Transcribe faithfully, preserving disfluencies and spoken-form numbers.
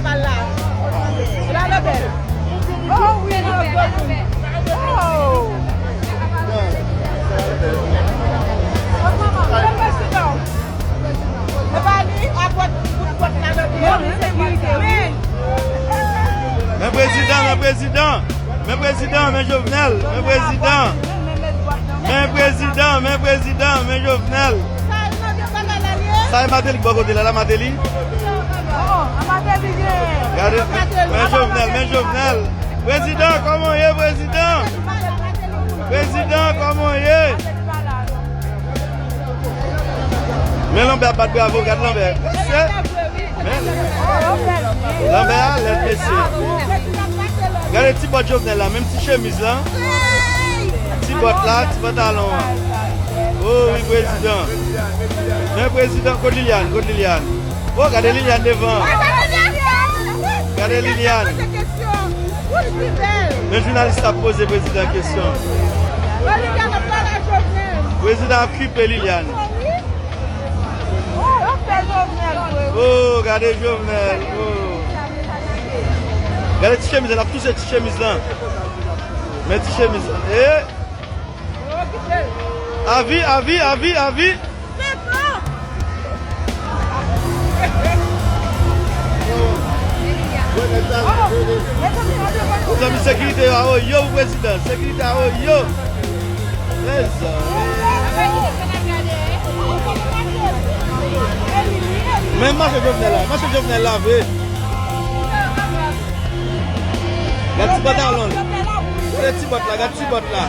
Bal la. La Lobèl. Oh wi, Lobèl. Oh. Prezidan. E pa li, apot, kout pòt la, Lobèl. Men prezidan, men prezidan, men prezidan, men Jovenel, men prezidan. Men prezidan, men prezidan, men Jovenel. Sa e Martelly ki bò kote la, la Martelly. Oh, a Martelly gen. Gade, men Jovenel, men Jovenel. Prezidan, kòman w ye, prezidan? Prezidan, kòman w ye? Men Lanbè ap bat bravo, gad Lanbè. Se, men, Lanbè a lèd, mesye. Gade ti bòt Jovenel la, menm ti chemiz la. Ti bòt la, ti pantalon an. Oh wi, prezidan. Men prezidan, kot Liliane, kot Liliane? Oh, gade Liliane devan. Gade Liliane. Men jounalis la ap poze prezidan kesyon. Prezidan ap okipe Liliane. Oh, gade Jovenel. Oh. Gade ti chemiz la, l ap touse ti chemiz lan. Men ti chemiz lan. Eh! Avi, avi, avi, avi. Mezanmi, sekirite yo a oyo pou prezidan. Sekirite a oyo. Mezanmi. Men mache Jovenel la, mache Jovenel la vre. Gad ti pantalon. Gade ti bòt la, gad ti bòt la.